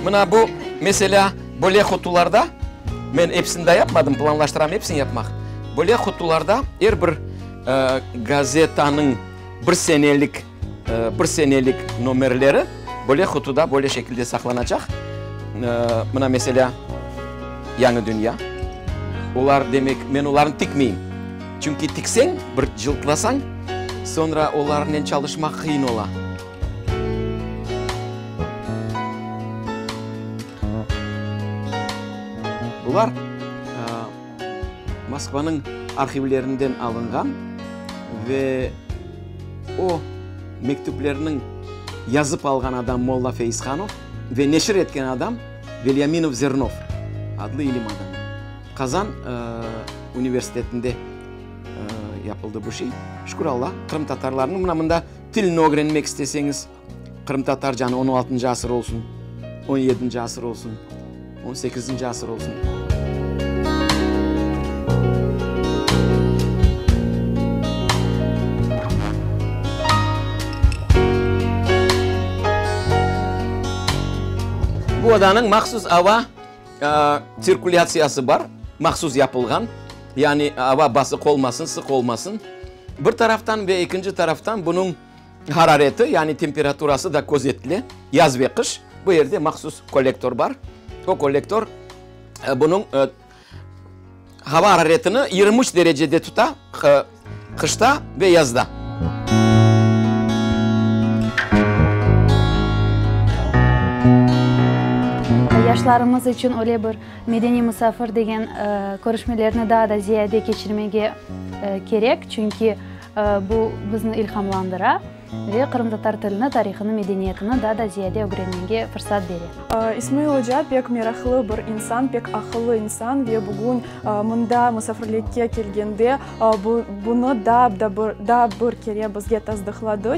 Mına bu, meselâ, böyle qutularda, men episini daa yapmadım, planlaştıram episini yapmaq. Böyle qutularda er bir gazetanıñ bir senelik, bir senelik nomerleri böyle qutuda böyle şekilde saqlanacaq. Mına, meselâ, Yañı dünya. Olar, demek, men olarnı tikmeyim. Çünki tikseñ, bir cıltlasañ, soñra olarnen çalışmaq qıyın ola. Bular Moskvanıñ arhivlerinden alınğan ve o mektüplerniñ yazıp alğan adam Molla Feyzhanov ve neşir etken adam Velyaminov Zernov adlı ilim adamı. Qazan universitetinde yapıldı bu şey. Şükür Alla, qırımtatarlarnıñ mına mında tilini ögrenmek isteseñiz, qırımtatarcanı on altıncı asır olsun, on yedinci asır olsun, on sekizinci asır olsun. Bu odanıñ mahsus ava tsirkulyatsiyası bar, mahsus yapılğan, yani ava basıq olmasın, sıq olmasın. Bir taraftan ve ekinci taraftan bunıñ harareti, yani temperaturası da közetile, yaz ve qış. Bu yerde mahsus kollektor bar. O kollektor bunıñ hava araretini 23 derecede tuta, qışta ve yazda. Yaşlarımız içün öyle bir medeniy musafir degen körüşmelerni daa da ziyade keçirmege kerek, çünki bu bizni ilhamlandıra ve qırımtatar tilini, tarihını, medeniyetini daa da ziyade ögrenmege fırsat bere. İsmail oca pek meraqlı bir insan, pek aqıllı insan ve bugün mında musafirlikke kelgende bunı daa bir kere bizge tasdıqladı.